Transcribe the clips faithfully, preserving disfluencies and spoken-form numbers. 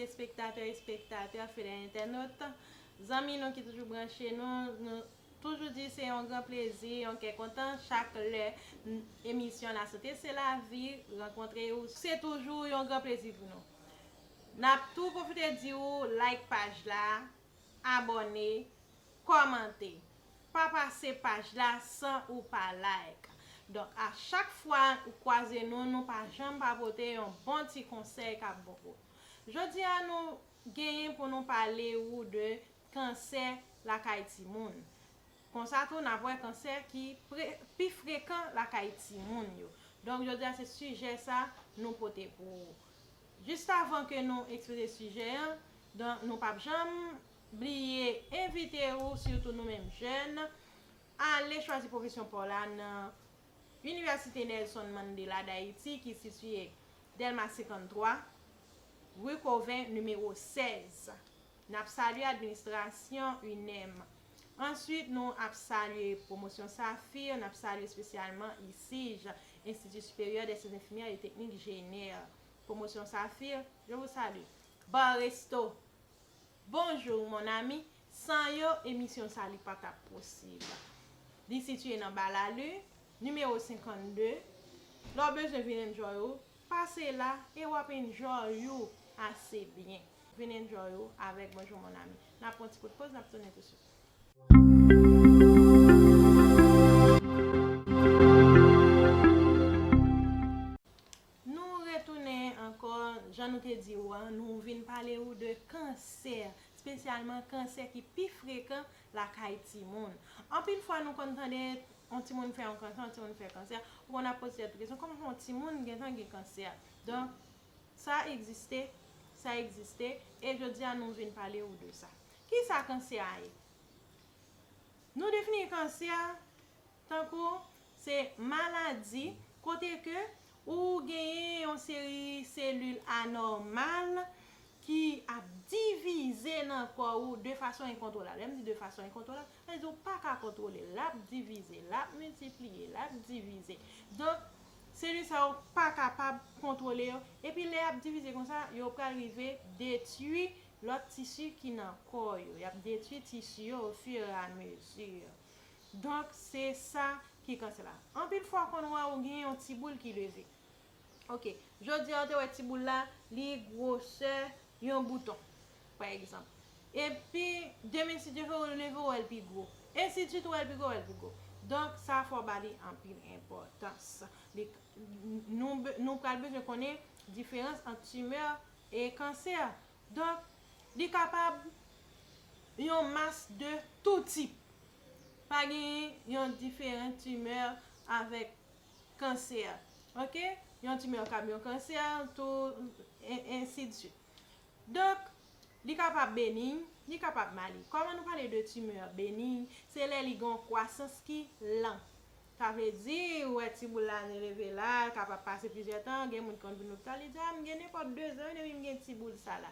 Telespectatè, espektatè, fidèl entènot, zanmi nou ki toujou branche nou, nou toujou di se yon gran plezi, yon kè kontan chak lè n- emisyon La Santé c'est la vie rankontre w. Se toujou yon gran plezi pou nou. N ap tou pwofite di w like paj la, abòne, kòmante. Pa pase paj la san ou pa like. Donk, a chak fwa ou kwaze nou, nou pa janm pa pote yon bon ti konsèy k ap bon pou ou. Jodi a, nou genyen pou nou pale ou de kansè lakay timoun. Konsa tou, n ap wè kansè ki pre- pi frekan lakay timoun yo. Donk, jodi a, se sijè sa nou pote pou ou. Jis avan ke nou ekspoze sijè an, donk, nou p ap janm bliye envite ou, sitou nou menm jèn, ale chwazi pwofesyon pa w la nan Inivèsite Nelson Mandela Dayiti ki sitiye Dèlma senkanntwa, Rue Cauvin, nimewo sèz. N ap salye administrasyon INEM. Answit, nou ap salye pwomosyon Safir, n ap salye espesyalman ISIJ, Institut Supérieur des Sciences Infirmières et Techniques Génères. Pwomosyon Safir, je vous salue. Bar Resto, bonjour mon ami, san yo, emisyon sa li pa t ap posib. Li sitiye nan Balalu, nimewo senkannde. Lè w bezwen vin enjoy ou, pase la e w ap enjoy ou ase byen. Vin enjoy ou avèk Bonjour mon ami. N ap pran ti kout poz, n ap tounen touswit. Nou retounen ankò, jan nou te di w an, nou vin pale ou de kansè, espesyalman kansè ki pi frekan lakay timoun. Anpil fwa, nou konn tande yon timoun fè yon kansè, yon timoun fè kansè, ou konn ap poze tèt ou kesyon, kòman fè yon timoun gentan gen kansè? Donk, sa egziste, sa egziste, e jodi a, nou vin pale ou de sa. Kisa kansè a ye? Nou defini kansè tankou se maladi kote ke ou genyen yon seri selil anòmal ki ap divize nan kò ou de fason enkontwolab. Lè m di de fason enkontwolab, sa vle di ou pa ka kontwole l. L ap divize, l ap miltipliye, l ap divize. Donk, selil sa yo pa kapab kontwole yo. Epi lè y ap divize konsa, yo pral rive detwi lòt tisi ki nan kò yo. Y ap detwi tisi yo au fur et à mesure. Donk, se sa ki kansè la. Anpil fwa, w konn wè ou gen yon ti boul ki leve. Ok, jodi a, ou te wè ti boul la, li gwosè yon bouton, pa egzanp. Epi, demen, si Dye vle, ou leve, ou wè l pi gwo. Ensidsuit, ou wè l pi gwo, ou wè l pi gwo. Donk, sa fò w ba li anpil enpòtans. Li, nou, be- nou pral bezwen konnen diferans ant timè e kansè. Donk, li kapab yon mas de tou tip. Pa gen yon diferan timè avèk kansè. Ok? Yon timè kab yon kansè, tou, e- ensidsuit. Donk, li kapab beniy, li kapab maliy. Kòman nou pale de timè beniy? Se lè li gen yon kwasans ki lan. Sa vle di, ou wè ti boul la leve la, l kapab pase plizyè tan, gen moun ki konn vin lopital, li di, a, m gen nenpòt de zan wi depi m gen ti boul sa la.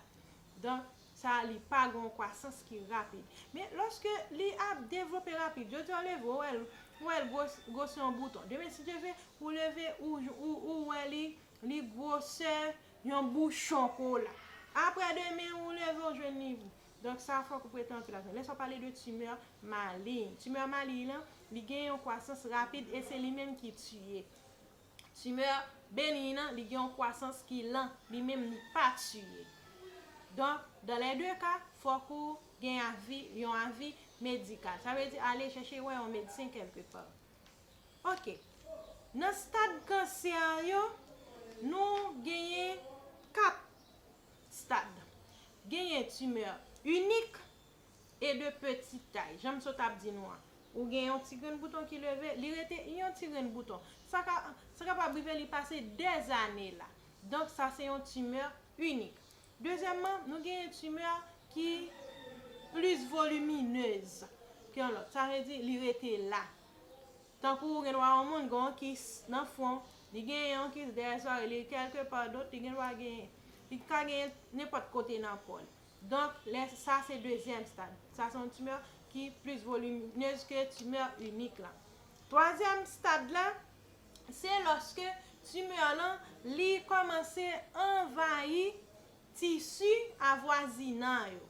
Donk, sa, li pa gen yon kwasans ki rapid. Men, lòske li ap devlope rapid, jodi a, w leve, ou wè l, ou wè l gwos- gwosè yon bouton. Demen, si Dye vle, ou leve, ou, ou, ou wè li, li gwosè yon bouchon kola. Apre demen, ou leve, ou jwenn li. Donk, sa fòk ou prete anpil atansyon. Lè sa w pale de timè maliy. Timè maliy lan, li gen yon kwasans rapid e se li menm ki tiye. Timè beniy lan, li gen yon kwasans ki lan, li menm li pa tiye. Donk, dans les deux cas, fòk ou gen avi, yon avi medikal. Sa vle di ale chèche wè yon medsen kèlkepa. Ok. Nan stad kansè yo, nou genyen kat stad. Genyen timè inik e de petite taille. Jan m sot ap di nou an. Ou gen yon ti grenn bouton ki leve, li rete yon ti grenn bouton. Sa ka, sa kapab rive li pase dèzane la. Donk, sa se yon timè inik. Dezyèmman, nou genyen timè ki plis voliminez ke yon lòt. Sa vle di, li rete la. Tankou ou gen dwa wè yon moun gen yon kis nan fwon, li gen yon kis dèyè zòrèy li, kèlkepa dòt, li gen dwa gen, li ka gen nenpòt kote nan kò l. Donk, lè sa se dezyèm stad. Sa se yon timè ki plis voliminez ke timè inik la. Twazyèm stad la, se lòske timè lan, li kòmanse anvayi tisi avwazinan yo.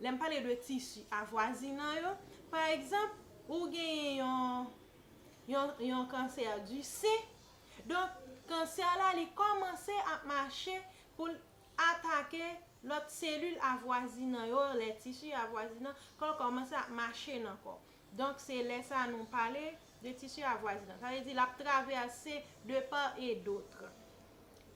Lè m pale de tisi avwazinan yo, pa egzanp, ou genyen yon, yon, yon kansè di sen, donk kansè la li kòmanse ap mache pou l atake lòt selil avwazinan yo, lè tisi avwazinan, kan l kòmanse ap mache nan kò. Donk, se lè sa nou pale de tisi avwazinan. Sa vle di l ap travèse de part et d'autre.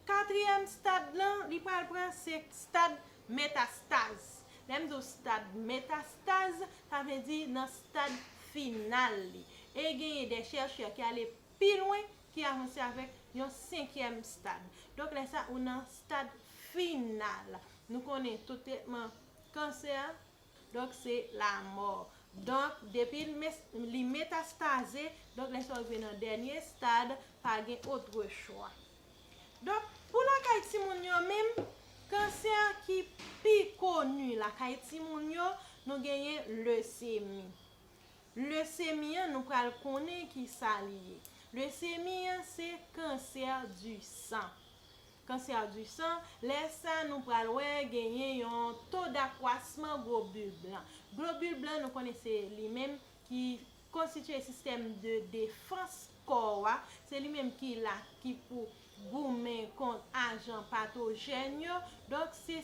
Katriyèm stad lan, li pral pran se stad metastaz. Lè m di w stad metastaz, sa vle di nan stad final li. E genyen de chèchè ki ale pi lwen, ki avanse avèk yon senkyèm stad. Donk, lè sa ou nan stad final. Nou konnen tout tretman kansè, donk se lanmò. Donk, depi l mes- li metastaze, donk lè sa w rive nan dènye stad, pa gen otre chwa. Donk, pou lakay timoun yo menm, kansè ki pi koni lakay timoun yo, nou genyen lesemi. Lesemi an, nou pral konnen ki sa li ye. Lesemi an, se kansè di san. Kansè di san, lè sa nou pral wè genyen yon to dakwasman globil blan. Globil blan, nou konnen se li menm ki konstitye sistèm de defans kò a. Se li menm ki la, ki pou goumen kont ajan patojèn yo. Donk, se,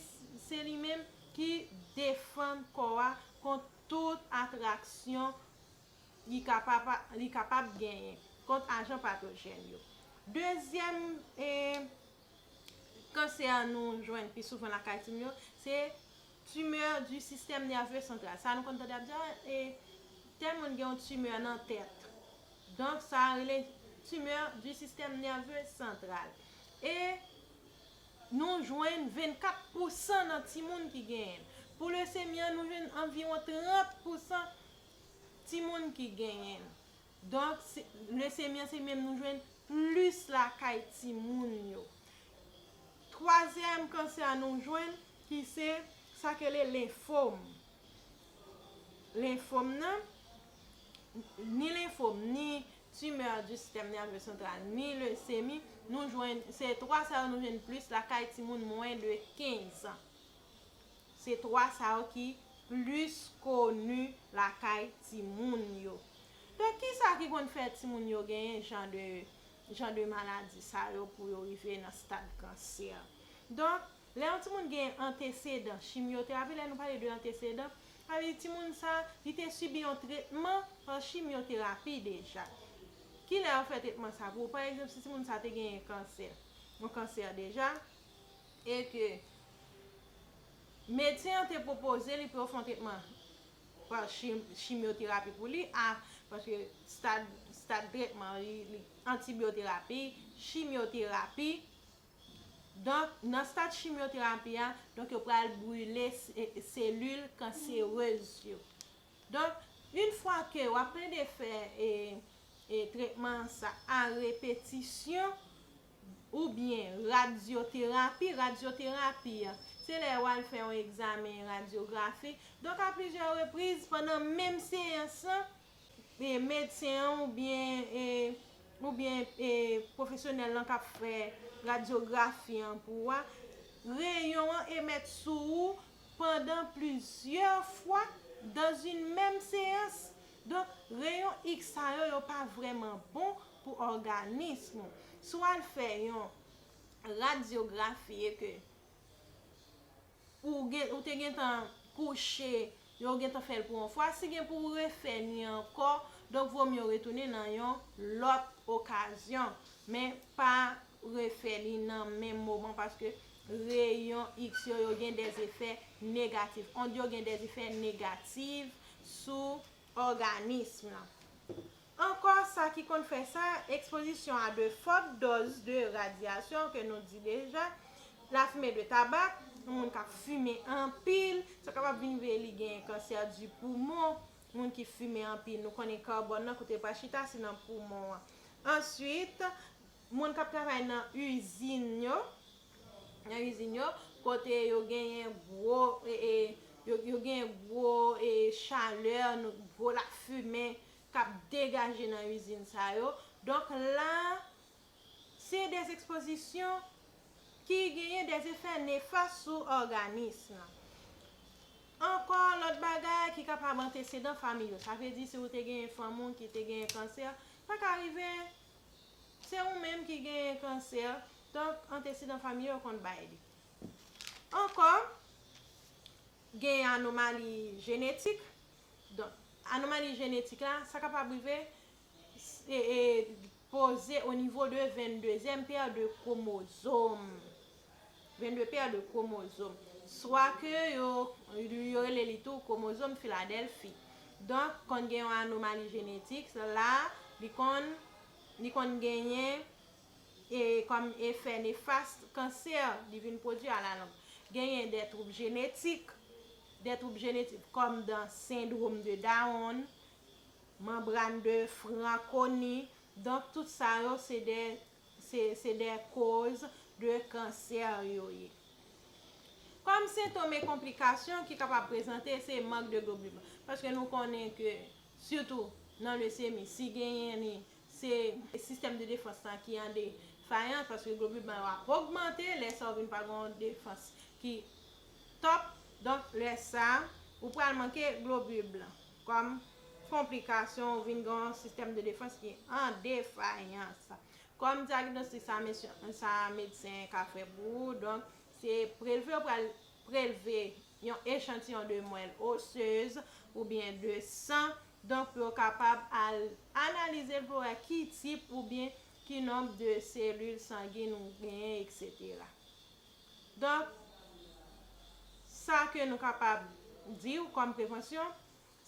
se li menm ki defann kò a kont tout atraksyon li kapab, li kapab genyen kont ajan patojèn yo. Dezyèm, e, kansè nou jwenn pi souvan lakay timoun yo, se tumeur du système nerveux central. Sa nou konn tande ap di, a, e, tèl moun gen yon tumeur nan tèt. Donk, sa rele tumeur du système nerveux central. E nou jwenn vennkat pousan nan timoun ki genyen l. Pou lesemi an, nou jwenn anviwon trant pousan timoun ki genyen l. Donk, se- lesemi an, se li menm nou jwenn plis lakay timoun yo. Twazyèm kansè nou jwenn, ki se sa ke le lenfòm. Lenfòm nan, ni lenfòm, ni tumeur du système nerveux central, ni lesemi, nou jwenn, se twa sa yo nou jwenn plis lakay timoun mwens de kenz an. Se twa sa yo ki plis koni lakay timoun yo. Donk, kisa ki konn fè timoun yo genyen jan de, jan de maladi sa yo pou yo rive nan stad kansè? Donk, lè yon timoun gen antesedan chimyoterapi, lè nou pale de antesedan, sa vle di timoun sa, li te sibi yon tretman pa chimyoterapi deja. Kilè yo fè tretman sa pou ou? Pa egzanp, si timoun sa te genyen kansè, yon kansè deja, e ke medsen an te pwopoze li pou yo fè yon tretman pa chim- chimyoterapi pou li, a, paske stad, stad tretman li, li antibiyoterapi, chimyoterapi. Donk, nan stad chimyoterapi a, donk yo pral brile se- selil kanserez yo. Donk, yon fwa ke w ap plede fè e, e tretman sa a repetisyon, oubyen radyoterapi, radyoterapi a, se lè w al fè yon egzamen radyografi. Donk, a plizyè repriz, pandan menm seyans lan, e, medsen an oubyen, e, oubyen, e, pwofesyonèl lan k ap fè radyografi an pou ou a, reyon an emèt sou ou pandan plizyè fwa dans une même séance. Donk, reyon X sa yo, yo pa vrèman bon pou òganis ou. Si w al fè yon radyografi e ke ou gen, ou te gentan kouche, yo gentan fè l pou yon fwa, si gen pou ou refè ni ankò, donk, vomye w retounen nan yon lòt okazyon. Men pa refè li nan menm moman, paske reyon X yo, yo gen des effets négatifs. Ond yo gen des effets négatifs sou òganis lan. Ankò, sa ki konn fè sa, ekspozisyon a de fòt dòz de radyasyon ke nou di deja, la fumée de tabac, yon moun k ap fimen anpil, sa kapab vin fè li gen kansè di poumon, moun ki fimen anpil, nou konnen karbòn nan kote l pral chita, se nan poumon an. Answit, moun k ap travay nan izin yo, nan izin yo, kote yo genyen gwo, e, e, yo, yo genyen gwo, e, chalè, nou, gwo lafimen k ap degaje nan izin sa yo. Donk, la, se de ekspozisyon ki genyen dèzefè nefas sou òganis lan. Ankò, lòt bagay ki kapab antesedan familyal. Sa vle di, si ou te genyen fanmi w ki te genyen kansè, pa ka rive se ou menm ki genyen kansè. Donk, antesedan familyal yo konn bay li. Ankò, gen anomali jenetik. Donk, anomali jenetik la, sa kapab rive e, e, poze o nivo de venndezyèm pè de kwomozòm. Vennde pè de kwomozòm. Swa ke yo, yo rele li tou kwomozòm Filadèlfi. Donk, konn gen yon anomali jenetik, la, li konn, li konn genyen e kòm efè nefas kansè li vin pwodui alalong. Genyen de twoub jenetik, de twoub jenetik kòm dan sendwòm de Down, manbràn de Fanconi. Donk, tout sa yo se de, se, se de koz de kansè yo ye. Kòm sentòm e konplikasyon ki kapab prezante, se mank de globul blan. Paske nou konnen ke, sitou nan lesemi, si genyen li, se sistèm de defans lan ki an defayans, paske globul blan yo ap ogmante, lè sa ou vin pa gen yon defans ki top. Donk, lè sa, ou pral manke globul blan. Kòm konplikasyon, ou vin gen yon sistèm de defans ki an defayans. Kòm dyagnostik sa, mesye, sa medsen ka fè pou ou, donk, se prelve, yo pral prelve yon echantiyon de mwèl osez oubyen de san. Donk, pou yo kapab al analize l pou wè ki tip oubyen ki nonb de selil sangin ou genyen, etsetera. Donk, sa ke nou kapab di w kòm prevansyon,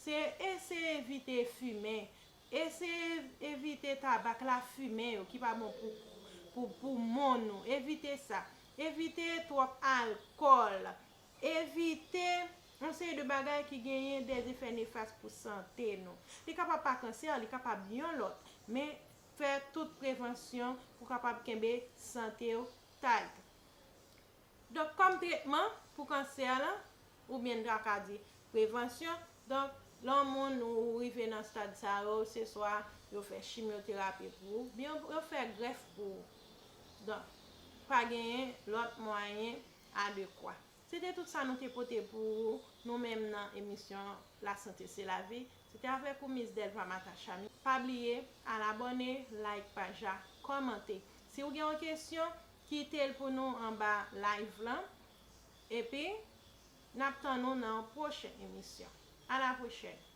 se eseye evite fimen, eseye evite tabak, lafimen yo ki pa bon pou, pou, pou poumon nou, evite sa. Evite twòp alkòl, evite yon seri de bagay ki genyen de efè nefas pou sante nou. Li kapab pa kansè, li kapab yon lòt, men fè tout prevansyon pou kapab kenbe sante w tight. Donk, kòm tretman pou kansè la, oubyen n ta ka di prevansyon, donk, lè yon moun ou rive nan stad sa yo, se swa yo fè chimyoterapi pou ou, oubyen yo fè grèf pou ou. Donk, pa genyen lòt mwayen adekwa. Se te tout sa nou te pote pou ou, nou menm nan emisyon La Santé c'est la vie. Se te avèk ou Miss Delva Mata Chami. Pa bliye, al abòne, like paj la, kòmante. Si w gen yon kesyon, kite l pou nou anba live lan. Epi, n ap tann ou nan yon pwochen emisyon. A la pwochèn!